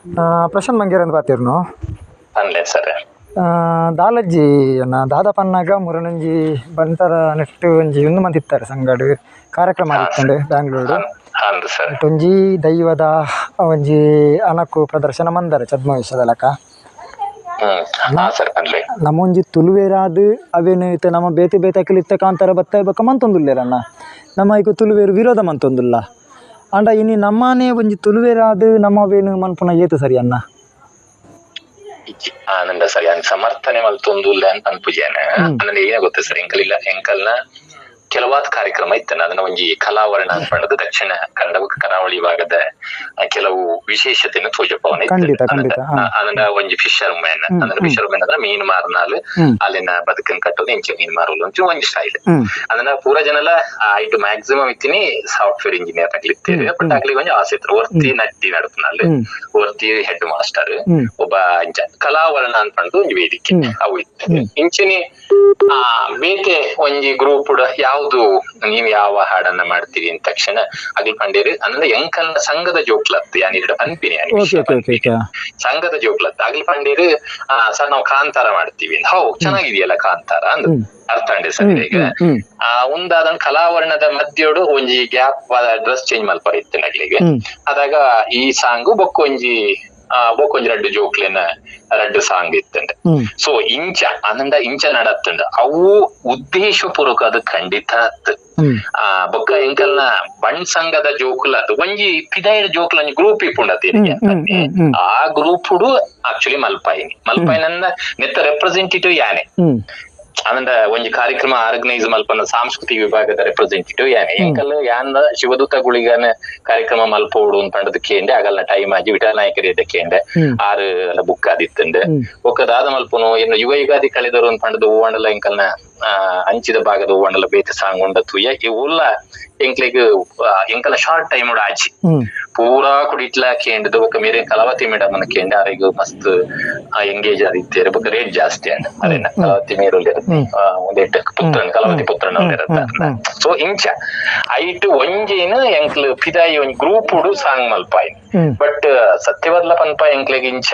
Prashant Mangera ಅಂತ ಪಾತಿರ್ನು ಪನ್ಲೆ sir. ದಾಲಜ್ಜಿ ಅನ್ನ ದಾದ ಪನ್ನಾಗ ಮುರನಂಜಿ ಬಂಟರ ನೆಟ್ಟು ಒಂಜಿ ಒಂದು ಮಂತಿತ್ತಾರೆ ಸಂಗಡು ಕಾರ್ಯಕ್ರಮ ಆದಿತ್ತಂಡು ಬ್ಯಾಂಗ್ಳೂರು. ಅಂದು ಸರ್. ಒಂಜಿ ದೈವದ ಒಂಜಿ ಅನಕು ಪ್ರದರ್ಶನ ಮಂದರೆ ಛದ್ಮವೇಷದ ಲಕ. ಸರ್ ಪನ್ಲೆ. ನಮ್ಮೊಂಜಿ ತುಳುವೇರಾದ್ ಅವೇನು ಇತ್ತೆ ನಮ್ಮ ಬೇತೆ ಬೇತೆ ಅಕಲ್ ಇತ್ತೆ ಕಾಂತಾರ ಬತ್ತ ಬೊಕ್ಕ ಮಂತೊಂದುಲ್ಲೇರಣ್ಣ. ನಮ್ಮ ಈಗ ತುಳುವೇರು ವಿರೋಧ ಮಂತೊಂದುಲ್ಲ. ಆಂಡ ಇನಿ ನಮ್ಮನೆ ಒಂಜಿ ತುಳುವೇರಾದ್ ನಮ್ಮ ಅವೇನು ಮನ್ಪುನ ಏತು ಸರಿ ಅಣ್ಣ? ಆನಂದ ಸರ್, ಯಾನ್ ಸಮರ್ಥನೆ ಮಲ್ತೊಂದುಲ್ಲ ಅಂತ ಅನ್ಪುಜೇನ. ಆನಂದ ಏನ ಗೊತ್ತ ಸರ್, ಎಂಕಲ್ ಇಲ್ಲ ಎಂಕಲ್ನ ಕೆಲವಾದ ಕಾರ್ಯಕ್ರಮ ಇತ್ತನ ಅದನ್ನ ಒಂಜಿ ಕಲಾವರಣ ಅಂತ ಪಂಡದು ದಕ್ಷಿಣ ಕನ್ನಡ ಕರಾವಳಿ ಭಾಗದ ಕೆಲವು ವಿಶೇಷತೆಯನ್ನು ತೋಜಪವನ. ಅದನ್ನ ಒಂಜಿ ಫಿಶರ್ ಮ್ಯಾನ್ ಅಂದ್ರೆ ಫಿಶರ್ ಮ್ಯಾನ್ ಅಂದ್ರೆ ಮೀನು ಮಾರನಾಲ್ ಅಲ್ಲಿನ ಬದುಕನ್ ಕಟ್ಟೋದು ಇಂಚೆ ಮೀನು ಮಾರಲು ಅಂತ ಒಂಜಿ ಸ್ಟೈಲ್. ಅದನ್ನ ಪೂರ ಜನಲ ಐಟು ಮ್ಯಾಕ್ಸಿಮಮ್ ಇತ್ತೀನಿ ಸಾಫ್ಟ್ವೇರ್ ಇಂಜಿನಿಯರ್ ಆಗ್ಲಿತ್ತೇವೆ. ಬಟ್ ಆಗ್ಲಿ ಒಂಜಿ ಆಸೆ ಇತ್ತು ಒರ್ತಿ ನಟ್ಟಿ ನಡಪನಲ್ಲಿ ಒರ್ತಿ ಹೆಡ್ ಮಾಸ್ಟರ್ ಒಬ್ಬ ಕಲಾವರಣ ಅಂತ ಪಂಡದು ಒಂಜಿ ವೇದಿಕೆ ಅವು ಇತ್ತು. ಇಂಚಿನಿ ಆ ಬೇತೆ ಒಂಜಿ ಗ್ರೂಪ್ ಯಾವ್ದು ನೀವು ಯಾವ ಹಾಡನ್ನ ಮಾಡ್ತೀರಿ ಅಂದ ತಕ್ಷಣ ಅಗ್ಲಿ ಪಂಡೇರಿ ಅಂದ್ರೆ ಎಂಕಲ್ನ ಸಂಘದ ಜೋಕ್ಲತ್ ಯಾನ್ ಇರಡ ಪನ್ಪಿನಿ ಸಂಘದ ಜೋಕ್ಲತ್ ಅಗ್ಲಿ ಪಂಡೇರಿ ಸರ್ ನಾವು ಕಾಂತಾರ ಮಾಡ್ತೀವಿ. How ಚೆನ್ನಾಗಿದೆಯಲ್ಲ ಕಾಂತಾರ ಅಂದ್ ಅರ್ಥ ಅಂಡೆ ಸರ್. ಈಗ ಆ ಒಂದಾದ ಕಲಾವರಣದ ಮಧ್ಯೋಡು ಒಂಜಿ gap dress change ಮಲ್ಪ ಇತ್ತು ಅಗ್ಲಿಗೆ. ಅದಾಗ ಈ ಸಾಂಗು ಬೊಕ್ಕ ಒಂಜಿ ಬೊಕ್ಕೊಂಜಿ ರಡ್ಡು ಜೋಕ್ಲೆನ ರಡ್ಡು ಸಾಂಗ್ ಇತ್ತಂಡೆ. ಸೊ ಇಂಚ ಅಂದ ಇಂಚ ನಡತ್ತಂಡ ಅವು ಉದ್ದೇಶ ಪೂರ್ವಕ ಅದು ಖಂಡಿತ ಆ ಬೊಕ್ಕ ಎಂಕಲ್ನ ಬಣ್ ಸಂಘದ ಜೋಕುಲ ಒಂಜಿ ಪಿದಾಯದ ಜೋಕುಲ ಒಂಜಿ ಗ್ರೂಪ್ ಇಪ್ಪುಂಡತಿ ಆ ಗ್ರೂಪ್ ಆಕ್ಚುಲಿ ಮಲ್ಪಾಯಿನಿ ಮಲ್ಪಾಯಿನ ನೆತ್ತ ರೆಪ್ರೆಸೆಂಟೇಟಿವ್ ಯಾನೆ ಅಂದ ಒಂಜಿ ಕಾರ್ಯಕ್ರಮ ಆರ್ಗನೈಸ್ ಮಲ್ಪನ ಸಾಂಸ್ಕೃತಿಕ ವಿಭಾಗದ ರೆಪ್ರೆಸೆಂಟೇಟಿವ್ ಯಾನೆ ಎಂಕಲ್ ಯಾನ್ ಶಿವದೂತ ಗುಳಿಗನ ಕಾರ್ಯಕ್ರಮ ಮಲ್ಪೋಡು ಅಂತ ಪಂಡದ ಕೇಂಡೆ ಆಗಲ್ನ ಟೈಮ್ ಆಗಿ ವಿಠಲ ನಾಯಕರಿ ಕೇಂಡೆ ಆರು ಬುಕ್ ಆದಿತ್ತಂಡೆ ಒಕ್ಕದಾದ ಮಲ್ಪನು ಏನು ಯುಗ ಯುಗಾದಿ ಕಳೆದರು ಅಂತ ಪಂಡದ ಹೂವಂಡಲ ಎಂಕಲ್ನ ಅಂಚಿದ ಭಾಗದ ಹೂವಂಡಲ ಬೇತೆ ಸಾಂಗ್ ಉಂಡ ತುಯ್ಯ ಇವುಲ್ಲ ಎಂಕ್ಲೆಗ್ ಎಂಕಲ ಶಾರ್ಟ್ ಟೈಮ್ ಆಚಿ ಪೂರಾ ಕುಡಿಟ್ಲ ಕೇಂಡದ ಬೊಕ್ಕ ಮೇರೆ ಕಲಾವತಿ ಮೇಡಮ್ ಅನ್ನ ಕೇಂಡೆ ಆರಿಗ ಮಸ್ತ್ ಎಂಗೇಜ್ ಆದಿತ್ತೇರು ಬೊಕ್ಕ ರೇಟ್ ಜಾಸ್ತಿ ಅಂಡ ಅದೇನ ಕಲಾವತಿ ಮೇರುಲ್ ಒಂದೆಟ್ಟು ಪುತ್ರನ್ ಕಲಾವತಿ ಪುತ್ರನ್ ಇರತ್ತ. ಸೊ ಇಂಚ ಐಟ್ ಒಂಜಿನ ಎಂಕ್ಲು ಪಿದಾಯಿ ಒಂಜಿ ಗ್ರೂಪ್ ಸಾಂಗ್ ಮಲ್ಪಾಯಿ. ಬಟ್ ಸತ್ಯವದ್ಲ ಪನ್ಪ ಎಂಕ್ಲೆಗ್ ಇಂಚ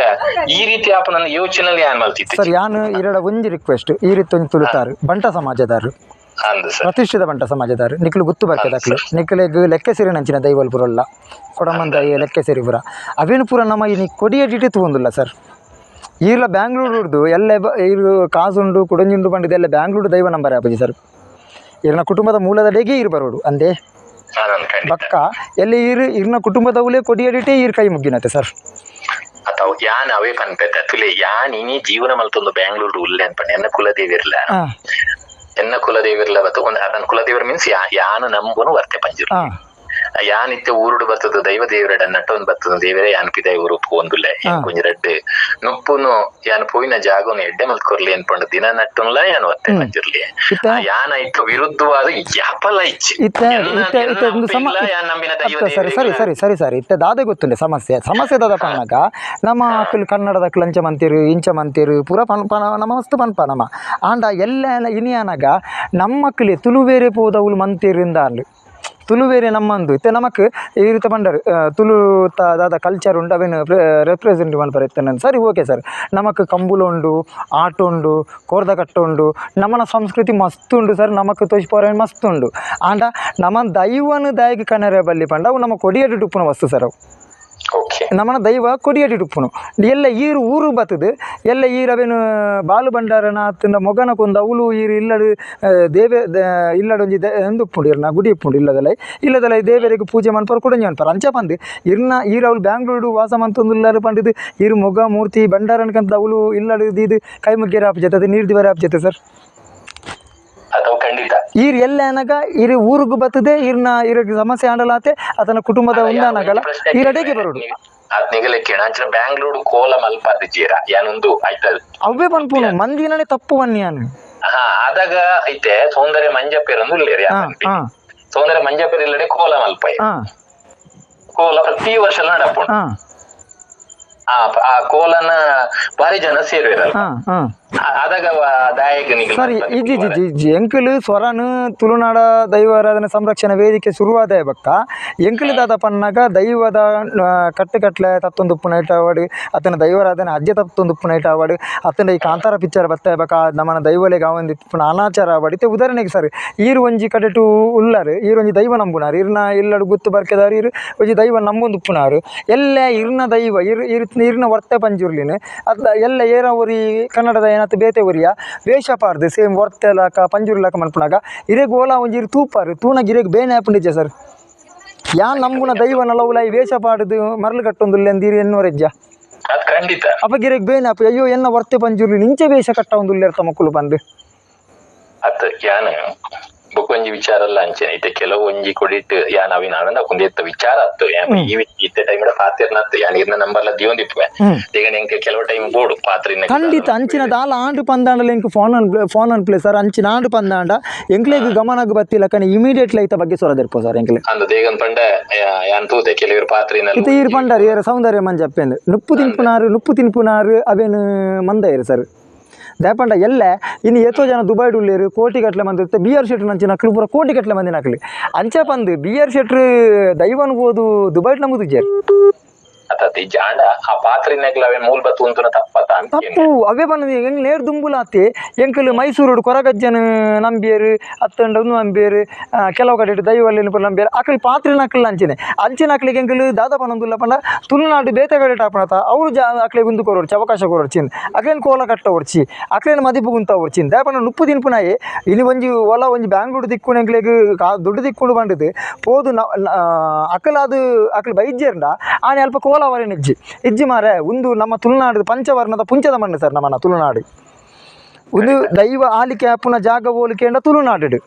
ಈ ರೀತಿ ಆಪ ನನ್ನ ಯೋಚನೆ ಯಾನ್ ಮಲ್ತಿತ್ತು ಸರ್. ಯಾನ್ ಇರಡ ಒಂಜಿ ರಿಕ್ವೆಸ್ಟ್ ಈ ರೀತಿ ಒಂಜಿ ತುಳುತಾರು ಬಂಟ ಸಮಾಜದಾರು ಪ್ರತಿಷ್ಠಿತ ಬಂಟ ಸಮಾಜದಾರು ನಿಕ್ಲು ಗುತ್ತು ಬರ್ತದೆ ನಿಕ್ಲೆಗ್ ಲೆಕ್ಕೆಸಿರಿ ನಂಚಿನ ದೈವಲ್ ಪುರಲ್ಲ ಕೊಡಮಂದ ಲೆಕ್ಕೆಸಿರಿ ಪುರ ಅವೇನು ಪೂರ ನಮ್ಮ ಈ ಕೊಡಿಯಡಿಟೆ ತೂಂದುಲ್ಲ ಸರ್. ಈರ್ಲ ಬ್ಯಾಂಗ್ಳೂರ್ದು ಎಲ್ಲ ಇರು ಕಾಸುಂಡು ಕುಡಂಜುಂಡು ಪಂಡಿದ್ದು ಎಲ್ಲ ಬ್ಯಾಂಗ್ಳೂರು ದೈವ ನಂಬರ್ ಆಪುಜಿ ಸರ್. ಇರ್ನ ಕುಟುಂಬದ ಮೂಲದಡೆಗೆ ಇರು ಬರೋಡು ಅಂದೇ ಬಕ್ಕ ಎಲ್ಲಿ ಇರು ಇರ್ನ ಕುಟುಂಬದವಲೇ ಕೊಡಿಯಡಿಟೆ ಈರ್ ಕೈ ಮುಗ್ಗಿನತೆ ಸರ್. ಅಥವಾ ಯಾನ್ ಅವೇ ಪನ್ಪೆತ ತುಲೆ ಯಾನ್ ಇನಿ ಜೀವನ ಮಲ್ತೊಂದು ಬ್ಯಾಂಗ್ಳೂರು ಉಲ್ಲೆ ಅನ್ಪಂಡೆ ಎನ್ನ ಕುಲದೇವಿರ್ಲ ಎನ್ನ ಕುಲದೇವಿರ್ಲ ಬತ್ತು ಒಂದು ನನ್ನ ಕುಲದೇವರು ಮೀನ್ಸ್ ಯಾನು ನಂಬುನು ವರ್ತೆ ಪಂಜಿರು ಯಾನಿತ್ತೆ ಊರುಡು ಬರ್ತದ ದೈವ ದೇವರಡ ನಟ್ಟೊಂದು ಬರ್ತದ ದೇವರೇ ಯಾನ್ ಪಿದಾಯಿ ಊರು ಪೋಂದುಲ್ಲೆ ಕೊಂಜಿ ರಡ್ಡು ನುಪ್ಪುನು ಯಾನ್ ಪೋಯಿನ ಜಾಗನು ಎಡ್ಡೆ ಮಲ್ಕೊರ್ಲಿ ಅನ್ಪಂಡು ದಿನ ನಟ್ಟೊನ್ಲ ಯಾನ್ ವರ್ತೆ ಪಂಜಿರ್ಲಿ ಯಾನ್ ಐತ ವಿರುದ್ಧವಾದ ಯಾಪಲ ಇಚ್ಚಿ ಸರಿ ಸರಿ ಸರಿ ಸರಿ ಸರಿ ಇತ್ತೆ ದಾದೆ ಗೊತ್ತುಂಡೆ ಸಮಸ್ಯೆ ಸಮಸ್ಯೆ ದಾದ ಪನ್ನಾಗ ನಮ್ಮ ಅಕ್ಕಲು ಕನ್ನಡದ ಅಕ್ಕಲು ಅಂಚ ಮಂತಿರು ಇಂಚ ಮಂತಿರು ಪೂರ ಪನ್ ನಮ್ಮ ಮಸ್ತ್ ಪನ್ಪ ನಮ್ಮ ಆಂಡ ಎಲ್ಲ ಇನಿಯಾನಾಗ ನಮ್ಮಕ್ಕಲಿ ತುಳುವೇರೆ ಪೋದವುಲು ಮಂತಿರಿಂದ ಅಲ್ಲಿ ತುಳುವೇರೆ ನಮ್ಮಂದು ಇತ್ತೆ ನಮಕ್ ಈ ರೀತಿ ಪಂಡರು ತುಳು ದಾದ ಕಲ್ಚರ್ ಉಂಡು ಅವೇನು ರೆಪ್ರೆಸೆಂಟ್ ಮನ್ಪರ ಇತ್ತೆ ಸರಿ ಓಕೆ ಸರ್. ನಮಕ್ ಕಂಬುಲ ಉಂಡು ಆಟ ಉಂಡು ಕೋರ್ದಕಟ್ಟ ಉಂಡು ನಮ್ಮನ ಸಂಸ್ಕೃತಿ ಮಸ್ತ್ ಉಂಡು ಸರ್. ನಮಕ್ ತೋಜಿಪೋರ ಮಸ್ತ್ ಉಂಡು ಆಂಡ ನಮ್ಮ ದೈವನು ದಾಯಕ ಕನರೆ ಬಲ್ಲಿ ಪಂಡ ಅವು ನಮ್ಮ ಕೊಡಿಯಡಿ ಉಪ್ಪುನ ವಸ್ತು ಸರ್. ಅವು ನಮ್ಮನ ದೈವ ಕೊಡಿಯಡಿ ಉಪ್ಪುನು ಎಲ್ಲ ಈರು ಊರು ಬತ್ತದು ಎಲ್ಲ ಈರು ಅವೇನು ಬಾಲು ಭಂಡಾರನ ಆತನ ಮೊಗನ ಕೊಂದ ಅವಳು ಈರು ಇಲ್ಲಡು ದೇವೆ ಇಲ್ಲಡು ಒಂಜಿ ಎಂದು ಉಪ್ಪುಂಡು ಇರ್ನ ಗುಡಿ ಉಪ್ಪುಂಡು ಇಲ್ಲದಲೈ ಇಲ್ಲದಲೈ ದೇವರಿಗೆ ಪೂಜೆ ಮನ್ಪರು ಕೊಡಂಜಿ ಮನ್ಪರು ಅಂಚ ಪಂದು ಇರ್ನ ಈರು ಅವಳು ಬ್ಯಾಂಗ್ಳೂರು ವಾಸ ಮಂತೊಂದುಲ್ಲಾರು ಪಂಡಿದ್ದು ಈರು ಮೊಗ ಮೂರ್ತಿ ಭಂಡಾರನ್ಕಂತ ಅವಳು ಇಲ್ಲಡು ದೀದು ಕೈ ಮುಗ್ಗೇರ ಆಪ್ ಜೊತೆ ಅದು ನೀರು ದಿವರ ಆಪ್ ಜೊತೆ ಸರ್. ಈರ್ ಎಲ್ಲ ಅನಗ ಇರು ಊರುಗು ಬತ್ತದೆ ಇರ್ನ ಇರಕ್ಕೆ ಸಮಸ್ಯೆ ಆಂಡಲಾತೆ ಆತನ ಕುಟುಂಬದ ಒಂದಾನಗಲ ಈರಡೆಗೆ ಬರೋಡು ಬ್ಯಾಂಗ್ಳೂರು ಕೋಲ ಮಲ್ಪಾದ ಜೀರ ಯಾನೊಂದು ಆಯ್ತ ಅವೇ ಪನ್ಪುನು ಮಂದಿನನೇ ತಪ್ಪು ವನ್ಯಾನು ಆದಾಗ ಐತೆ ಸೌಂದರ್ಯ ಮಂಜಪ್ಪೇರೊಂದು ಉಲ್ಲೇರಿ ಸೌಂದರ್ಯ ಮಂಜಪ್ಪೇರ್ ಇಲ್ಲಡೆ ಕೋಲ ಮಲ್ಪಾಯಿ ಕೋಲ ಪ್ರತಿ ವರ್ಷ ನಡಪುಂಡು. ಆ ಕೋಲನ ಭಾರಿ ಜನ ಸೇರುವೆರ್ ಆದಾಗ ದಾಯಕ ಸರಿ ಇಜ್ಜಿ ಇಜ್ಜಿ ಇಜ್ಜಿ ಎಂಕಲು ಸ್ವರನು ತುಳುನಾಡ ದೈವಾರಾಧನೆ ಸಂರಕ್ಷಣಾ ವೇದಿಕೆ ಶುರುವಾದ ಬಕ್ಕ ಎಂಕಲು ದಾದ ಪನ್ನಾಗ ದೈವದ ಕಟ್ಟುಕಟ್ಲೆ ತತ್ತೊಂದು ಉಪ್ಪುನೈಟ್ ಆವಡ್ ಅತನ ದೈವಾರಾಧನೆ ಅಜ್ಜೆ ತತ್ತೊಂದು ಉಪ್ಪುನೈಟ್ ಆವಡ್ ಅತನ ಈ ಕಾಂತಾರ ಪಿಕ್ಚರ್ ಬತ್ತ ಬಕ್ಕ ನಮ್ಮನ ದೈವಲೆಗ್ ಆವೊಂದು ಇಪ್ಪುನ ಅನಾಚಾರ ಆವಡ್ ಇತ್ತೆ ಉದಾಹರಣೆಗೆ ಸರ್ ಈರು ಒಂಜಿ ಕಡೆಟು ಉಲ್ಲಾರು ಈರು ಒಂಜಿ ದೈವ ನಂಬುನಾರು ಇರ್ನ ಇಲ್ಲಡು ಗುತ್ತು ಬರ್ಕೆದಾರು ಇರು ಒಂಜಿ ದೈವ ನಂಬೊಂದು ಉಪ್ಪುನಾರು ಎಲ್ಲ ಇರ್ನ ದೈವ ಇರು ಇರ್ನ ವರ್ತೆ ಪಂಜುರ್ಲಿನ ಅತ್ತ ಎಲ್ಲ ಏರ ಒರಿ ಕನ್ನಡದ ಏನಾತ ಬೇತೆ ಒರಿಯ ವೇಷ ಪಾರ್ದು ಸೇಮ್ ವರ್ತೆ ಲಾಕ ಪಂಜುರ್ಲಾಕ ಮನ್ಪುನಾಗ ಇರೆಗ್ ಓಲಾ ಒಂಜಿ ಇರು ತೂಪಾರು ತೂನಾಗ ಇರೆಗ್ ಬೇನೆ ಆಪುಂಡಿಜ್ಜ ಸರ್ ಯಾನ್ ನಂಬುನ ದೈವನಲ ಉಲಾಯಿ ವೇಷ ಪಾಡುದು ಮರಳು ಕಟ್ಟೊಂದುಲ್ಲೆ ಅಂದೀರಿ ಎನ್ನೋರೆಜ್ಜ ಖಂಡಿತ ಅಪ್ಪ ಗಿರೆಗ್ ಬೇನೆ ಅಪ್ಪ ಅಯ್ಯೋ ಎನ್ನ ವರ್ತೆ ಪಂಜುರ್ಲಿ ನಿಂಚೆ ವೇಷ ಕಟ್ಟ ಒಂದುಲ್ಲೆರ್ತ ಮಕ್ಕಳು ಬಂದು ಅತ್ ಯಾನ್ ಬೊಕೊಂಜಿ ವಿಚಾರ ಅಲ್ಲ ಅಂಚೆನೆ ಇತ್ತೆ ಕೆಲವು ಒಂಜಿ ಕೊಡಿಟ್ ಯಾನ್ ಅವಿನ ಆನಂದ ಕುಂದೆತ್ತ ವಿಚಾರ ಅತ್ತು ಈ ಇತ್ತೆ ಟೈಮ್ ಪಾತ್ರ ಯಾನ್ ಇರ್ನ ನಂಬರ್ ಲ ದಿಯೊಂದಿಪ್ಪೆ ಈಗ ಎಂಕ್ ಕೆಲವು ಟೈಮ್ ಬೋಡು ಪಾತ್ರ ಖಂಡಿತ ಅಂಚಿನ ದಾಲ ಆಂಡು ಪಂದಾಂಡಲ ಎಂಕ್ ಫೋನ್ ಅನ್ ಪ್ಲೇ ಸರ್ ಅಂಚಿನ ಆಂಡು ಪಂದಾಂಡ ಎಂಕ್ಲೆಗ್ ಗಮನಗ್ ಬತ್ತಿಲ್ಲ ಕಣೆ ಇಮಿಡಿಯೇಟ್ಲಿ ಐತ ಬಗ್ಗೆ ಸೊರದಿರ್ಪೋ ಸರ್ ಎಂಕ್ಲೆ ಅಂದ ದೇಗನ್ ಪಂಡ ಯಾನ್ ತೂತೆ ಕೆಲವರು ಪಾತ್ರ ಇತ್ತೆ ಈರ್ ಪಂಡಾರ್ ಏರ ಸೌಂದರ್ಯ ಮಂಜಪ್ಪೆಂದು ನುಪ್ಪು ತಿನ್ಪುನಾರು ಅವೇನು ಮಂದ ಇರು ಸರ್ ದಾಪಂಡ ಎಲ್ಲ ಇನ್ನು ಏತೋ ಜನ ದುಬೈಡ್ ಉಳ್ಳೇರು ಕೋಟಿ ಗಟ್ಟಲೆ ಮಂದಿ ಇರುತ್ತೆ ಬಿ ಆರ್ ಶೆಟ್ರು ನಂಚಿನ ನಕ್ಲು ಪೂರ ಕೋಟಿ ಗಟ್ಟಲೆ ಮಂದಿ ನಕ್ಲು ಅಂಚ ಪಂದು ಬಿ ಆರ್ ಶೆಟ್ರು ದೈವ ಅನ್ಬೋದು ದುಬೈಡ್ ನಮ್ಮದು ಜೇರ್ ತಪ್ಪು ಅವೇ ಬಂದ ಎಂಗ್ ನೇರ್ ದುಂಬುಲಾತಿ ಎಂಕಲು ಮೈಸೂರು ಕೊರಗಜ್ಜನ ನಂಬಿಯರು ಅತ್ತಂಡ ನಂಬಿಯರು ಕೆಲವು ಕಡೆ ದೈವಲ್ಲಿ ನಂಬಿಯರು ಅಕಲ್ ಪಾತ್ರೆ ನಕಲ್ ಅಂಚಿನೆ ಅಂಚಿನ ಅಕ್ಲಿಗೆ ಎಂಕಲು ದಾದ ಪನೊಂದುಲ್ಲ ಪಂಡ ತುಳುನಾಡು ಬೇತೆ ಕಡೆ ಟಾಪಣತ ಅವರು ಜಾ ಅಕ್ಲೆ ಗುಂದು ಕೊರೋರ್ಚಿ ಅವಕಾಶ ಕೊರೋರ್ಚಿನ್ ಅಕ್ಲೇನು ಕೋಲ ಕಟ್ಟ ಒರ್ಚಿ ಅಕ್ಲೇನು ಮದಿಪು ಗುಂತ ಒರ್ಚಿನ್ ದಾಪಣ ನುಪ್ಪು ತಿನ್ಪುನಾಯಿ ಇನಿ ಒಂಜಿ ಒಲ ಒಂಜಿ ಬ್ಯಾಂಗ್ಳೂರು ದಿಕ್ಕು ಎಂಕ್ಲೆಗ್ ದುಡ್ಡು ದಿಕ್ಕೊಂಡು ಬಂದಿದ್ದು ಪೋದು ಅಕಲಾದು ಅಕಲ್ ಬೈಜ್ಯರ್ಂಡ ಆನೆ ಅಲ್ಪ ಕೋಲ ವರೆನ ಇಜ್ಜಿ ಇಜ್ಜಿ ಮಾರೆ ಒಂದು ನಮ್ಮ ತುಳುನಾಡು ಪಂಚವರ್ಣದ ಪುಂಚದ ಮಣ್ಣು ಸರ್ ನಮ್ಮನ್ನ ತುಳುನಾಡು ಒಂದು ದೈವ ಆಲಿಕೆ ಅಪ್ಪುನ ಜಾಗ ಹೋಲಿಕೆ ಅಂಡ ತುಳುನಾಡು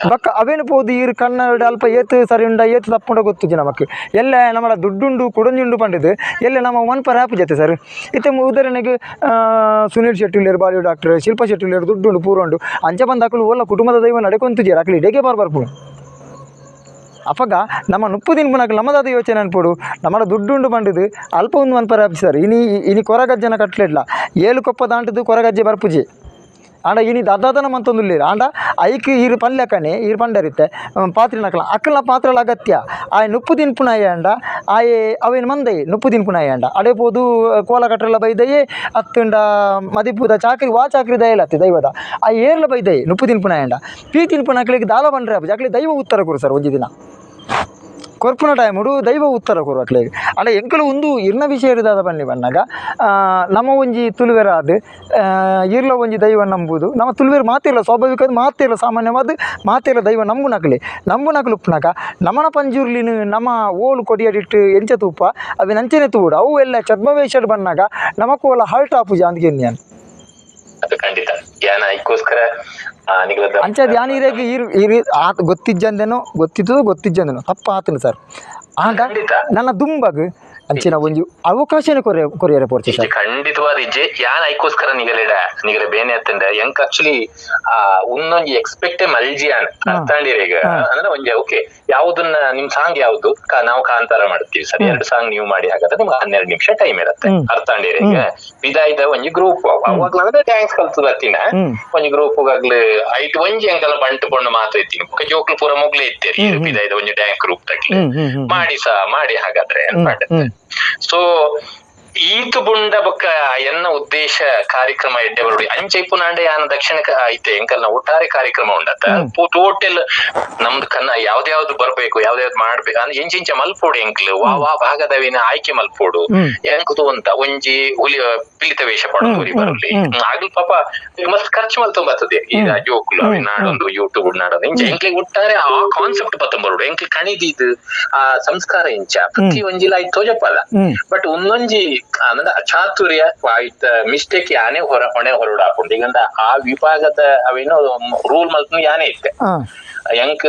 ಬಕ್ಕ ಅವೇನು ಪೋದು ಈರು ಕನ್ನಡ ಅಲ್ಪ ಏತು ಸರಿ ಉಂಡ ಏತು ತಪ್ಪುಂಡ ಗೊತ್ತುಜಿ ನಮಕ್ ಎಲ್ಲ ನಮ್ಮ ದುಡ್ಡುಂಡು ಕೊಡೊಂಜುಂಡು ಪಂಡಿದ್ದು ಎಲ್ಲ ನಮ್ಮ ಒನ್ ಪರ್ ಆ್ಯಪ್ ಜೊತೆ ಸರ್ ಇತ್ತೆ ಉದಾಹರಣೆಗೆ ಸುನೀಲ್ ಶೆಟ್ಟಿ ಉಳ್ಳೇರು ಬಾಲಿವುಡ್ ಡಾಕ್ಟರ್ ಶಿಲ್ಪಾ ಶೆಟ್ಟಿ ಉಳ್ಳೇರು ದುಡ್ಡುಂಡು ಪೂರ ಉಂಡು ಅಂಚ ಬಂದ ಅಕಲು ಓಲ್ಲ ಕುಟುಂಬದ ದೈವ ನಡೆಕೊಂತುಜಿ ಅಕಲು ಇಡೇಗೆ ಬರ್ಪುಡು ಅಪಗ ನಮ್ಮ ನುಪ್ಪು ತಿನ್ಪುನಕ ನಮ್ಮದಾದ ಯೋಚನೆ ಅನ್ಪೋಡು ನಮ್ಮ ದುಡ್ಡುಂಡು ಬಂಡಿದ್ದು ಅಲ್ಪ ಒಂದು ಮನ್ಪರ ಸರ್ ಇನಿ ಇನಿ ಕೊರಗಜ್ಜನ ಕಟ್ಲೆಡ್ಲ ಏಳು ಕೊಪ್ಪ ದಾಂಟದು ಕೊರಗಜ್ಜೆ ಬರ್ಪುಜಿ ಆಂಡ ಇನಿ ದಾದಾದನ ಮಂತೊಂದುಲ್ಲೇರು ಆಂಡ ಐಕ್ ಈರು ಪಲ್ಯಕನೆ ಈರು ಪಂಡರಿತ್ತೆ ಪಾತ್ರೆ ನಕಲ ಅಕ್ಕಲ ಪಾತ್ರಲ ಅಗತ್ಯ ಆಯ್ ನುಪ್ಪು ತಿನ್ಪುನಾಯ ಅಂಡ ಆಯೆ ಅವೇನು ಮಂದೈ ನುಪ್ಪು ತಿನ್ಪುನಾಯ ಅಂಡ ಅಡೆ ಪೋದು ಕೋಲ ಕಟ್ಟಲ ಬೈದಯೇ ಅತ್ತುಂಡ ಮದಿಪುದ ಚಾಕ್ರಿ ವಾ ಚಾಕ್ರಿ ದಯಲತ್ತಿ ದೈವದ ಆ ಏರ್ಲ ಬೈದೈ ನುಪ್ಪು ತಿನ್ಪುನಾಯ ಅಂಡ ಪೀ ತಿನ್ಪುನ ಅಕ್ಲಿಗೆ ದಾಲ ಬಂಡ್ರೆ ಅಕ್ಲಿ ದೈವ ಉತ್ತರ ಕೊರು ಸರ್ ಒಂಜಿ ದಿನ ಕೊರ್ಪುನ ಟೈಮುಡು ದೈವ ಉತ್ತರ ಕೊರು ಅಕ್ಲೆಗ್ ಅಂಡ ಎಂಕಲು ಒಂದು ಇರ್ನ ವಿಷಯ ಇರುದಾದ ಬನ್ನಿ ಬನ್ನಾಗ ನಮ್ಮ ಒಂಜಿ ತುಳುವೆರಾದ ಇರ್ಲ ಒಂಜಿ ದೈವ ನಂಬುದು ನಮ್ಮ ತುಳುವೆರು ಮಾತಿಲ್ಲ ಸ್ವಾಭಾವಿಕ ಮಾತಿಲ್ಲ ಸಾಮಾನ್ಯವಾದ ಮಾತಿಲ್ಲ ದೈವ ನಂಬುನಕ್ಲೆ ನಂಬುನಕ್ಲು ಉಪ್ಪುನಕ ನಮನ ಪಂಜುರ್ಲಿನ ನಮ್ಮ ಓಲು ಕೊಡಿಯಡಿಟ್ಟು ಎಂಚ ತೂಪ ಅವಿನ ಅಂಚನೆ ತೂಡು ಅವು ಎಲ್ಲ ಛದ್ಮವೇಷಡ್ ಬನ್ನಾಗ ನಮಕೋಲ ಹರ್ಟ್ ಆಪುಜ ಅಂದ್ಗೆನ್ಯಾನ್ ಅದು ಖಂಡಿತ ಯಾನ ಐಕ್ಕೋಸ್ಕರ ಅಂಚ ಧ್ಯಾನ ಇರೇಗ ಈರು ಈರು ಆತ ಗೊತ್ತಿಜ್ಜಂದೇನೋ ಗೊತ್ತಿದ್ದು ಗೊತ್ತಿಜ್ಜಂದೇನೋ ತಪ್ಪ ಆತನು ಸರ್ ಆಂಡ ನನ್ನ ದುಂಬಗ್ ಅಂಚಿನ ಒಂಜಿ ಅವಕಾಶನೇ ಕೊರಿಯರೆ ಪೋರ್ಚಿ ಸರ್ ಖಂಡಿತವಾದ ಇಜ್ಜೆ ಯಾನ್ ಐಕ್ಕೋಸ್ಕರ ನಿಗಲೆಡ ನಿಗಲೆ ಬೇನೆ ಅತ್ತಂಡ ಎಂಕ್ ಆಕ್ಚುಲಿ ಆ ಉನ್ನೊಂಜಿ ಎಕ್ಸ್ಪೆಕ್ಟೇ ಮಲ್ಜಿಯಾನ್ ಅರ್ಥಾಂಡಿರೇಗ ಅಂದ್ರೆ ಒಂಜಿ ಓಕೆ ಯಾವ್ದನ್ನ ನಿಮ್ ಸಾಂಗ್ ಯಾವ್ದು ನಾವು ಕಾಂತಾರ ಮಾಡ್ತೀವಿ ಸರ್ 2 ಸಾಂಗ್ ನೀವು ಮಾಡಿ ಹಾಗಾದ್ರೆ ನಿಮ್ಗೆ 12 ನಿಮಿಷ ಟೈಮ್ ಇರತ್ತೆ ಅರ್ಥಾಂಡಿರೇಗ ಬಿದಾಯ್ದ ಒಂಜಿ ಗ್ರೂಪ್ ಅವಾಗ್ಲಾದ್ರೆ ಡ್ಯಾನ್ಸ್ ಕಲ್ತು ಬರ್ತೀನ ಒಂಜಿ ಗ್ರೂಪ್ ಆಗ್ಲಿ ಐಟ್ ಒಂಜಿ ಅಂಕಲ ಬಂಟು ಪೊಣ್ಣು ಮಾತು ಇತ್ತೀನಿ ಜೋಕ್ಲು ಪೂರ ಮುಗ್ಲೆ ಇತ್ತೇರಿ ಬಿದಾಯ್ದ ಒಂಜಿ ಡ್ಯಾನ್ಸ್ ಗ್ರೂಪ್ ತಗ್ಲಿ ಮಾಡಿ ಸಹ ಮಾಡಿ ಹಾಗಾದ್ರೆ ಸೊ ಈತು ಬುಂಡ ಬೊಕ್ಕ ಎನ್ನ ಉದ್ದೇಶ ಕಾರ್ಯಕ್ರಮ ಎಡ್ಡೆ ಬರುಡಿ ಅಂಚೆ ಇಪ್ಪುನಾಂಡ ಯಾನ ದಕ್ಷಿಣ ಐತೆ ಎಂಕಲ್ನ ಒಟ್ಟಾರೆ ಕಾರ್ಯಕ್ರಮ ಉಂಡತ್ತ ಟೋಟಲ್ ನಮ್ದು ಕನ್ನ ಯಾವ್ದ್ಯಾವ್ದು ಬರ್ಬೇಕು ಯಾವ್ದ್ಯಾವ್ದು ಮಾಡ್ಬೇಕು ಅಂದ್ರೆ ಎಂಚಿಂಚ ಮಲ್ಪೋಡು ಎಂಕ್ಲು ವಾ ವಾ ಭಾಗದವಿನ ಆಯ್ಕೆ ಮಲ್ಪೋಡು ಎಂಕುದು ಅಂತ ಒಂಜಿ ಹುಲಿ ಪಿಲಿತ ವೇಷ ಪಡೋದು ಹುಲಿ ಬರಲಿ ಆಗ್ಲಿ ಪಾಪ ಮಸ್ತ್ ಖರ್ಚು ಮಲ್ತೊಂಬತ್ತದೆ ಈ ಜೋಕುಲು ಅವಿ ನಾಡೊಂದು ಯೂಟ್ಯೂಬ್ ನಾಡೊಂದು ಇಂಚ ಎಂಕ್ಲಿಗೆ ಒಟ್ಟಾರೆ ಆ ಕಾನ್ಸೆಪ್ಟ್ ಬತ್ತೊಂಬರೋಡು ಎಂಕ್ಲಿ ಕಣಿದಿದ್ದು ಆ ಸಂಸ್ಕಾರ ಇಂಚ ಪ್ರತಿ ಒಂಜಿಲ ಆಯ್ತು ತೋಜಪ್ಪಲ್ಲ ಬಟ್ ಒಂದೊಂಜಿ ಅಂದ್ರೆ ಅಚಾತುರ್ಯ ಆಯ್ತ ಮಿಸ್ಟೇಕ್ ಯಾನೇ ಹೊಣೆ ಹೊರಡು ಹಾಕೊಂಡು ಈಗ ಆ ವಿಭಾಗದ ಅವೇನೋ ರೂಲ್ ಮಲ್ತು ಯಾನೇ ಇತ್ತೆ ಎಂಕ್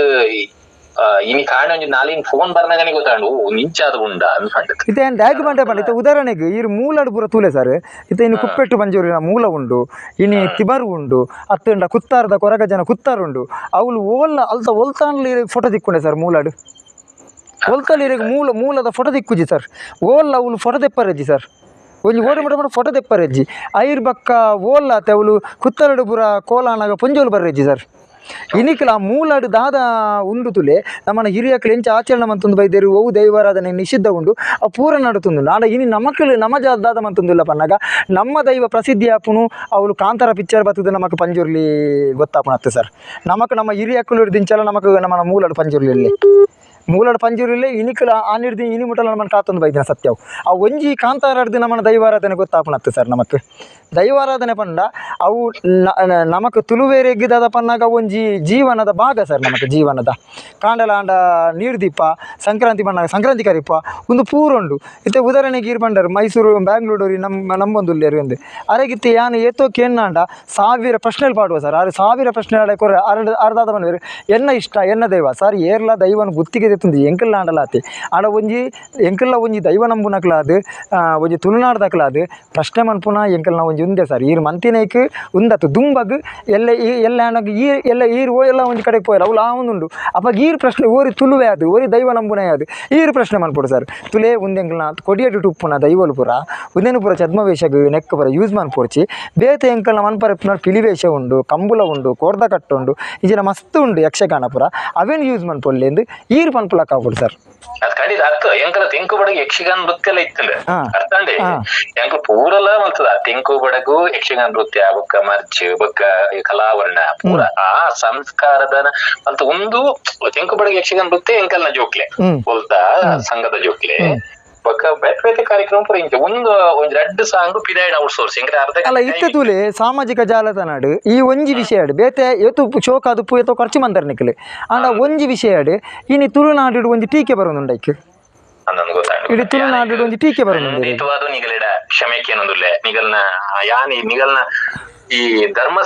ಇನಿ ಕಾರಣ ಒಂಜಿ ನಾಲಿನ ಫೋನ್ ಬರ್ನಾಗನೆ ಗೊತ್ತಾಂಡು ನಿಂಚಾದ ಉಂಡ ಅನ್ಫಂಡ್ ಇತ್ತೆ ದ್ಯಾಗ್ ಬಂಡೆ ಪಂಡ ಇತ್ತೆ ಉದಾಹರಣೆಗೆ ಈ ಮೂಲಾಡು ಪೂರ ತೂಲೆ ಸರ್ ಇತ್ತೆ ಇನ್ನು ಕುಪ್ಪೆಟ್ಟು ಬಂಜೂರಿನ ಮೂಲ ಉಂಡು ಇನಿ ತಿಬರು ಉಂಡು ಅತ್ತಂಡ ಕುತ್ತಾರದ ಕೊರಗ ಜನ ಕುತ್ತಾರುಂಡು ಅವಳು ಓಲ್ಲ ಅಲ್ತ ಒಲ್ತಾನ್ಲಿ ಫೋಟೋ ತಿಕ್ಕೊಂಡೆ ಸರ್ ಮೂಲಾಡು ಒಲ್ತಲ್ಲಿ ಮೂಲದ ಫೋಟೋ ದಿಕ್ಕುಜಿ ಸರ್ ಓಲ್ಲ ಅವಳು ಫೋಟೋ ತೆಪ್ಪರಜ್ಜಿ ಸರ್ ಒಂಜಿ ಓಡಿ ಮುಟ ಫೋಟೋ ದೆಪ್ಪರೆಜ್ಜಿ ಐರ್ ಬಕ್ಕ ಓಲ್ಲಾತೆ ಅವಳು ಕುತ್ತಲಡು ಪೂರ ಕೋಲಾನಾಗ ಪೊಂಜೋಲು ಬರ್ರೆಜ್ಜಿ ಸರ್. ಇನಿಕ್ಲ ಮೂಲಾಡು ದಾದ ಉಂಡು ತುಲೆ ನಮ್ಮನ ಹಿರಿಯಕ್ಲು ಎಂಚ ಆಚರಣೆ ಮಂತೊಂದು ಬೈದೇರು ಒವು ದೈವಾರಾಧನೆ ನಿಷಿದ್ಧ ಉಂಡು ಆ ಪೂರ ನಡುತ್ತುಂದು. ನಾಡ ಇನಿ ನಮಕ್ಲು ನಮ ದಾದ ಮಂತೊಂದುಲ್ಲ ಪನ್ನಗ ನಮ್ಮ ದೈವ ಪ್ರಸಿದ್ಧಿ ಆಪುನು ಅವಳು ಕಾಂತಾರ ಪಿಕ್ಚರ್ ಬರ್ತದೆ ನಮಕ್ ಪಂಜುರ್ಲಿ ಗೊತ್ತಾಪುನತ್ತೆ ಸರ್. ನಮಕ್ ನಮ್ಮ ಹಿರಿಯಕ್ಲು ದಿಂಚಲ ನಮಕ್ ನಮ್ಮನ ಮೂಲಾಡು ಪಂಜುರ್ಲಿ ಮೂಲಾಡು ಪಂಜುರ್ಲಿ ಇನಿಕ್ಲ ಆನಿಡ್ದು ಇನಿ ಮುಟ್ಟಲ ನಮ್ಮನ್ನು ಕಾತೊಂದು ಬೈದಿನ ಸತ್ಯವು. ಆ ಒಂಜಿ ಕಾಂತಾರಾಡ್ದು ನಮ್ಮನ ದೈವಾರಾಧನೆ ಗೊತ್ತಾಪುನತ್ತೆ ಸರ್. ನಮಕ್ ದೈವಾರಾಧನೆ ಪಂಡ ಅವು ನಮಕ್ ತುಳುವೇರೆಗ್ಗಿದಾದ ಪನ್ನಾಗ ಒಂಜಿ ಜೀವನದ ಭಾಗ ಸರ್. ನಮಕ್ ಜೀವನದ ಕಾಂಡಲಾಂಡ ನೀರ್ದೀಪ ಸಂಕ್ರಾಂತಿ ಪನ್ನಾಗ ಸಂಕ್ರಾಂತಿ ಕರಿಪ ಒಂದು ಪೂರುಂಡು. ಇತ್ತೆ ಉದಾಹರಣೆಗೆ ಈರ್ ಪಂಡರು ಮೈಸೂರು ಬ್ಯಾಂಗ್ಳೂರು ನಮ್ಮ ನಮ್ಮೊಂದುಲ್ಲೇರು ಎಂದು ಅರೆಗಿತ್ತೆ ಯಾನು ಏತೋ ಕೇನ್ನಾಂಡ 1000 ಪ್ರಶ್ನೆలు ಪಾಡುವ ಸರ್. ಆರು 1000 ಪ್ರಶ್ನೆ ಕೊರ ಅರ್ಧಾದ ಬಂದ ಎನ್ನ ಇಷ್ಟ ಎನ್ನ ದೈವ ಸರ್. ಏರ್ಲ ದೈವನ ಗುತ್ತಿಗೆ ತೆತ್ತುಂದು ಎಂಕಲ್ಲ ಆಂಡಲಾತಿ ಆಡ ಒಂಜಿ ಎಂಕಲ್ಲ ಒಂಜಿ ದೈವ ನಂಬುನಕ್ಲಾದು ಒಂಜಿ ತುಳುನಾಡ್ದಕ್ಲಾದು ಪ್ರಶ್ನೆ ಮನ್ಪುನ ಎಂಕಲ್ನ ಒಂಜಿ ಉಂದೆ ಸರ್. ಈರ್ ಮಂತಿನೈಕ್ ಉಂದತ್ತು ದುಂಬಗ್ ಎಲ್ಲ ಎಲ್ಲ ಆನಗ ಈ ಎಲ್ಲ ಈರ್ ಓ ಎಲ್ಲ ಒಂಜಿ ಕಡೆಗೆ ಪೋಯಲ್ಲ ಅವುಲು ಆ ಒಂದುಂಡು. ಅಪ್ಪ ಈರ್ ಪ್ರಶ್ನೆ ಓರಿ ತುಳುವೆ ಅದು ಓರಿ ದೈವ ನಂಬುನ ಅದು ಈರ್ ಪ್ರಶ್ನೆ ಮನ್ಪುಡು ಸರ್. ತುಲೇ ಉಂದೆಂಕಲ್ನ ಕೊಡಿಯಟ್ಟು ಉಪ್ಪುನ ದೈವಲು ಪೂರ ಉಂದೆನು ಪೂರ ಛದ್ಮವೇಷಗ್ ನೆಕ್ ಪೂರ ಯೂಸ್ ಮನ್ಪೊಡ್ಚಿ. ಬೇತೆ ಎಂಕಲ್ನ ಮನ್ಪರೆ ಪಿಲಿವೇಷ ಉಂಡು ಕಂಬುಲ ಉಂಡು ಕೋರ್ದ ಕಟ್ಟುಂಡು ಇಂಚಿನ ಮಸ್ತ್ ಉಂಡು ಯಕ್ಷಗಾನ ಪೂರ ಅವೇನು ಯೂಸ್ ಮನ್ಪೊಲ್ಲೆ ಎಂದು ಈರ್ ಪನ್ಪುಲಕ್ಕಾಪುಡು ಸರ್. ಅದು ಖಂಡಿತ ಅಕ್ಕ ಎಂಕಲ ತೆಂಕು ಬಡಗು ಯಕ್ಷಗಾನ ನೃತ್ಯ ಎಲ್ಲ ಇತ್ತಂಡೆ ಅರ್ಥಂಡೆ ಎಂಕಲ್ ಪೂರಲ ಮಲ್ತದ ತೆಂಕು ಬಡಗು ಯಕ್ಷಗಾನ ನೃತ್ಯ ಬೊಕ್ಕ ಮರ್ಚ್ ಬೊಕ್ಕ ಕಲಾವರ್ಣ ಪೂರ ಆ ಸಂಸ್ಕಾರದ ಮಲ್ತ ಒಂದು ತೆಂಕು ಬಡಗು ಯಕ್ಷಗಾನ ನೃತ್ಯ ಎಂಕಲ್ನ ಜೋಕ್ಲೆ ಬೋಲ್ತಾ ಸಂಘದ ಜೋಕ್ಲೆ ಬೊಕ್ಕ ಬೇತೆ ಬೇತೆ ಕಾರ್ಯಕ್ರಮ ಪೂರ ಇಂಚ ಒಂದು ಒಂಜಿ ರಡ್ಡ್ ಸಾಂಗ್ ಪಿದಾಯ್ಡ್ ಔಟ್ ಸೋರ್ಸ್ ಎಂಕಲೆ ಅರ್ಧ ಅಲ್ಲ ಇತ್ತೆ ತೂಲೆ ಸಾಮಾಜಿಕ ಜಾಲತಾಣಡ್ ಈ ಒಂಜಿ ವಿಷಯ ಬೇತೆ ಏತು ಶೋಕ ಅದು ಏತೋ ಖರ್ಚು ಮಂದರ್ ನಿಕ್ಲೆ ಆಂಡ ಒಂಜಿ ವಿಷಯ ಇನಿ ತುಳುನಾಡು ಒಂಜಿ ಟೀಕೆ ಬರೋದುಂಡೈಕ್ ಇಡೀ ತುಳುನಾಡು ಒಂಜಿ ಟೀಕೆ ಬರೋದುಂಡು. ಖಂಡಿತವಾದ ನಿಗಲಿಡ ಕ್ಷಮೆಕ್ಕೆ ಏನೊಂದುಲ್ಲೆ ನಿಗಲ್ನ ಯಾನಿ ನಿಗಲ್ನ ಈ ಧರ್ಮ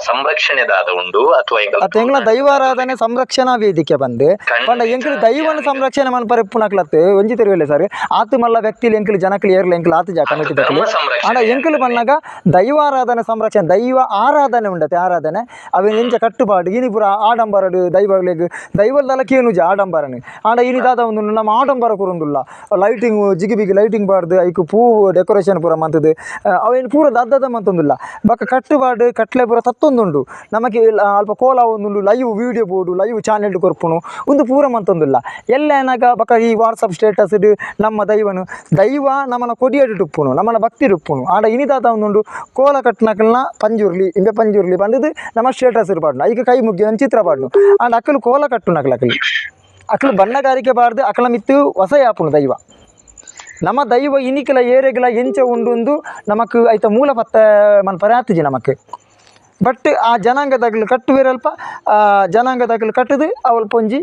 ಸಂರಕ್ಷಣೆದಾದ ಉಂಡು ಅಥವಾ ಎಂಗ್ಲ ದೈವಾರಾಧನೆ ಸಂರಕ್ಷಣಾ ವೇದಿಕೆ ಬಂದು ಪಂಡ ಎಂಕಲ್ ದೈವನ ಸಂರಕ್ಷಣೆ ಮನ್ಪರೆ ಪುನಕ್ಲತ್ತು ಒಂಜಿ ತೆರಿಯಲ್ಲ ಸರ್. ಆತು ಮಲ್ಲ ವ್ಯಕ್ತಿಲಿ ಎಂಕಲ್ ಜನಕ್ಲು ಏರ್ಲ ಎಂಕಲ್ ಆತು ಜಾ ಕಮಿಟಿ ದಕ್ಲು ಆಂಡ ಎಂಕಲ್ ಪನ್ನಾಗ ದೈವಾರಾಧನೆ ಸಂರಕ್ಷಣೆ ದೈವ ಆರಾಧನೆ ಉಂಡತೆ ಆರಾಧನೆ ಅವೆ ಎಂಚ ಕಟ್ಟುಪಾಡು ಇನಿ ಪೂರ ಆಡಂಬರಡು ದೈವಗಳಿಗೆ ದೈವದಲ್ಲ ಕೇನುಜ ಆಡಂಬರನೆ ಆಂಡ ಇನಿ ದಾದ ಒಂದು ನಮ್ಮ ಆಡಂಬರ ಕೂರೊಂದುಲ್ಲ ಲೈಟಿಂಗ್ ಜಿಗಿ ಬಿಗಿ ಲೈಟಿಂಗ್ ಬಾರ್ದು ಐಕು ಪೂ ಡೆಕೋರೇಷನ್ ಪೂರ ಮಂತದ್ದು ಅವೇನು ಪೂರ ದದ್ದದ ಮಂತೊಂದುಲ್ಲ ಬಕ್ಕ ಕಟ್ಟುಪಾಡು ಕಟ್ಲೆ ಪೂರ ತತ್ತೊಂದುಂಡು ನಮಗೆ ಅಲ್ಪ ಕೋಲ ಒಂದುಂಡು live video board live channel ಕೊರ್ಪುನು ಒಂದು ಪೂರ ಮಂತೊಂದುಲ್ಲ ಎಲ್ಲ ಏನಾಗ ಬಕ್ಕ ಈ ವಾಟ್ಸಪ್ ಸ್ಟೇಟಸ್ ನಮ್ಮ ದೈವನು ದೈವ ನಮ್ಮನ ಕೊಡಿಯಡು ಉಪ್ಪುನು ನಮ್ಮನ ಭಕ್ತಿ ಉಪ್ಪುನು ಆಡ ಇನಿದಾತ ಒಂದುಂಡು ಕೋಲ ಕಟ್ಟನಕಲ್ನ ಪಂಜುರ್ಲಿ ಇಂಬೆ ಪಂಜುರ್ಲಿ ಬಂದದ್ದು ನಮ್ಮ ಸ್ಟೇಟಸ್ ಇರ್ಬಾರ್ದು ಐಕ ಕೈ ಮುಗ್ಗಿ ಒಂದು ಚಿತ್ರ ಪಾಡ್ನು ಆಂಡ ಅಕ್ಕಲು ಕೋಲ ಕಟ್ಟುನಕಲ್ ಅಕಲು ಅಕ್ಕಲು ಬಣ್ಣಗಾರಿಕೆ ಬಾರ್ದು ಅಕಲ ಮಿತ್ತು ವಸಯಾಪುನು ದೈವ ನಮ್ಮ ದೈವ ಇನಿಕಲ ಏರೆಗಲ ಎಂಚ ಉಂಡುಂದು ನಮಕ್ ಐತ ಮೂಲ ಪತ್ತ ಮನ್ಪರೆ ಆತುಜಿ ನಮಕ್. ಬಟ್ ಆ ಜನಾಂಗದಾಗಲು ಕಟ್ಟುವಿರಲ್ಪ ಆ ಜನಾಂಗದಾಗಲು ಕಟ್ಟದು ಅವಲ್ಪ ಒಂಜಿ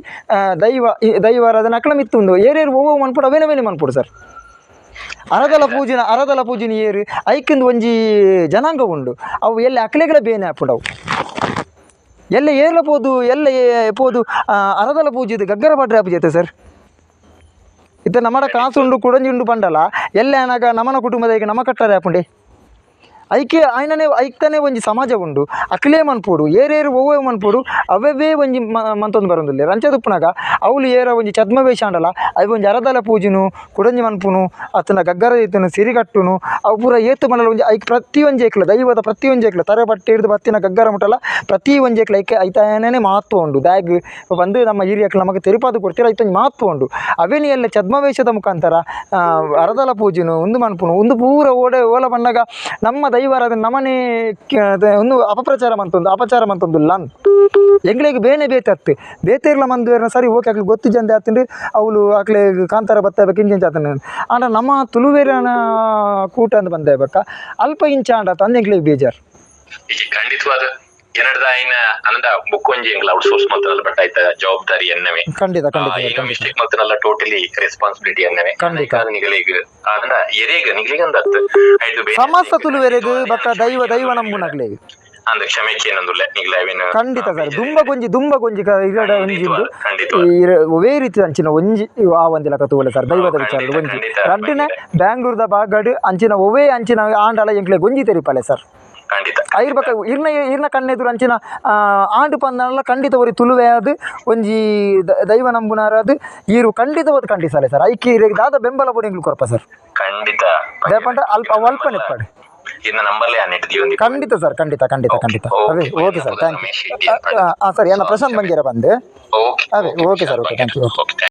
ದೈವ ದೈವಾರಾಧನೆ ಅಕಲ ಮಿತ್ತು ಉಂಡು ಏರೇರು ಒವ್ವ ಮನ್ಪುಡು ಅವೇನವೇನೆ ಮನ್ಪುಡು ಸರ್. ಅರದಲ ಪೂಜಿನ ಏರು ಐಕಿಂದು ಒಂಜಿ ಜನಾಂಗ ಉಂಡು ಅವು ಎಲ್ಲಿ ಅಕಲೆಗಳ ಬೇನೆ ಆಪುಂಡು ಅವು ಎಲ್ಲ ಏರ್ಲ ಪೋದು ಎಲ್ಲ ಪೋದು ಅರದಲ ಪೂಜಿದು ಗಗ್ಗರ ಪಾಟ್ರೆ ಆಪುಜೈತೆ ಸರ್. ಇತ್ತ ನಮ್ಮಡ ಕಾಸುಂಡು ಕುಡಂಜಿ ಉಂಡು ಪಂಡಲ ಎಲ್ಲ ಏನಾಗ ನಮ್ಮನ ಕುಟುಂಬದ ಈಗ ನಮ ಕಟ್ಟರೆ ಆಪುಂಡೆ ಐಕೆ ಆಯ್ನನೆ ಐಕ್ತನೇ ಒಂಜಿ ಸಮಾಜ ಉಂಡು ಅಕ್ಲೇ ಮನ್ಪೋಡು ಏರೇರು ಒವ್ವೆ ಮನ್ಪೋಡು ಅವೇ ಒಂಜಿ ಮಂತೊಂದು ಬರೋದಿಲ್ಲ ರಂಚದುಪ್ಪುನಾಗ ಅವಳು ಏರ ಒಂಜಿ ಛದ್ಮವೇಷ ಆಂಡಲ ಅವು ಒಂಜಿ ಅರದಲ ಪೂಜಿನು ಕುಡಂಜಿ ಮನ್ಪುನು ಅತ್ತನ ಗಗ್ಗರ ಇತ್ತನು ಸಿರಿಗಟ್ಟುನು ಅವು ಪೂರ ಏತು ಮನಲ ಒಂಜಿ ಐಕ್ ಪ್ರತಿಯೊಂಜಿ ಐಕ್ಲ ದೈವದ ಪ್ರತಿಯೊಂಜಿ ಐಕ್ಲ ತರೆ ಬಟ್ಟೆ ಹಿಡಿದು ಬತ್ತಿನ ಗಗ್ಗರ ಮುಟ್ಟಲ ಪ್ರತಿ ಒಂಜಿ ಐಕ್ಲ ಐಕೆ ಐತಾಯನೇ ಮಹತ್ವ ಉಂಡು ದಾಗ್ ಬಂದು ನಮ್ಮ ಹಿರಿಯಕ್ಲ ನಮಗೆ ತೆರಿಪಾದು ಕೊಡ್ತೀರ ಐತೊಂಜಿ ಮಹತ್ವ ಉಂಡು ಅವೇನಿ ಎಲ್ಲ ಛದ್ಮವೇಷದ ಮುಖಾಂತರ ಅರದಲ ಪೂಜಿನು ಒಂದು ಮನ್ಪುನು ಒಂದು ಪೂರ ಓಡೆ ಓಲ ಬಣ್ಣಗ ನಮ್ಮ ದೈವಾರಾಧನೆ ನಮನೆ ಒಂದು ಅಪಪ್ರಚಾರ ಮಂತೊಂದು ಅಪಚಾರ ಮಂತೊಂದುಲ್ಲ ಎಂಗ್ಳಿಗೆ ಬೇನೆ ಬೇತತ್ತು ಬೇತೇರ್ಲ ಮಂದು ಸರಿ ಓಕೆ ಅಕ್ಲೆ ಗೊತ್ತು ಜಂದೆ ಆತಂದ್ರೆ ಅವಳು ಅಕ್ಲೆ ಕಾಂತಾರ ಬತ್ತ ಬೇಕು ಇಂಚಿಂಚ ಆತನ ಆಂಡ ನಮ್ಮ ತುಳುವೇರನ ಕೂಟ ಅಂದ್ ಬಂದೆ ಬಕ್ಕ ಅಲ್ಪ ಇಂಚ ಆಂಡ ತಂದೆ ಎಂಗ್ಳಿಗೆ ಬೇಜಾರು. ಖಂಡಿತವಾದ ಏನಡ್ದ ಆಯ್ನ ಅನಂದ ಬುಕ್ ಒಂಜಿ ಎಂಗ್ಲ ಔಟ್ ಸೋರ್ಸ್ ಮಲ್ತನಲ್ಲ ಬಟ್ ಆಯ್ತ ಜವಾಬ್ದಾರಿ ಎನ್ನವೇ ಖಂಡಿತ ಖಂಡಿತ ಏನೋ ಮಿಸ್ಟೇಕ್ ಮಲ್ತನಲ್ಲ ಟೋಟಲಿ ರೆಸ್ಪಾನ್ಸಿಬಿಲಿಟಿ ಎನ್ನವೇ ಖಂಡಿತ ನಿಗಲಿಗ ಅನಂದ ಎರೇಗ ನಿಗಲಿಗ ಅಂದತ್ತು ಸಮಸ್ತ ತುಳುವೆರೆಗ್ ಬಕ್ಕ ದೈವ ದೈವ ನಂಬುನಕ್ಲೆ ಅಂದ ಕ್ಷಮೆಕ್ಕೆ ಏನೊಂದುಲ್ಲ ನಿಗಲ ಅವೇನು ಖಂಡಿತ ಸರ್ ದುಂಬ ಗೊಂಜಿ ಇರಡ ಒಂಜಿ ಒವೇ ರೀತಿ ಅಂಚಿನ ಒಂಜಿ ಆ ಒಂದಿಲ ಕತುವಲೆ ಸರ್ ದೈವದ ವಿಚಾರ ಒಂಜಿ ರಡ್ಡಿನ ಬ್ಯಾಂಗ್ಳೂರ್ದ ಬಾಗಡ್ ಅಂಚಿನ ಒವೇ ಅಂಚಿನ ಆಂಡಲ ಎಂಕ್ಲೆ ಗೊಂಜಿ ತೆರಿಪಾಲೆ ಸರ್. ಖಂಡಿತ. ಐರ್ ಬಕ ಇರ್ನ ಇರ್ನ ಕಣ್ಣೆದುರು ಅಂಚಿನ ಆಂಡ್ ಪಂದಾಂಡಲ ಖಂಡಿತ ಒರಿ ತುಳುವೆ ಆದ್, ಒಂಜಿ ದೈವ ನಂಬುನಾರಾದ್ ಈರು ಖಂಡಿತವಾದ್ ಖಂಡಿಸಾಲೆ ಸರ್. ಐಕ್ ಇರೆಗ್ ದಾದ ಬೆಂಬಲ ಬೋಡು ಎಂಕ್ಲು ಕೊರ್ಪ ಸರ್. ಖಂಡಿತ. ದಾಯೆ ಅಲ್ಪ ಅಲ್ಪ ನಿಪ್ಪಡ್. ಇನ್ನ ನಂಬರ್ಲೇ ಅನ್ನಿಟ್ಟು ದೀವೊಂದಿ. ಖಂಡಿತ ಸರ್, ಖಂಡಿತ ಖಂಡಿತ ಖಂಡಿತ. ಅವೆ ಓಕೆ ಸರ್, thank you. ಹಾಂ ಸರ್, ಏನ ಪ್ರಶಾಂತ್ ಬಂಗೇರ ಬಂದು. ಓಕೆ. ಅದೇ, okay sir, okay, thank you, okay. Okay.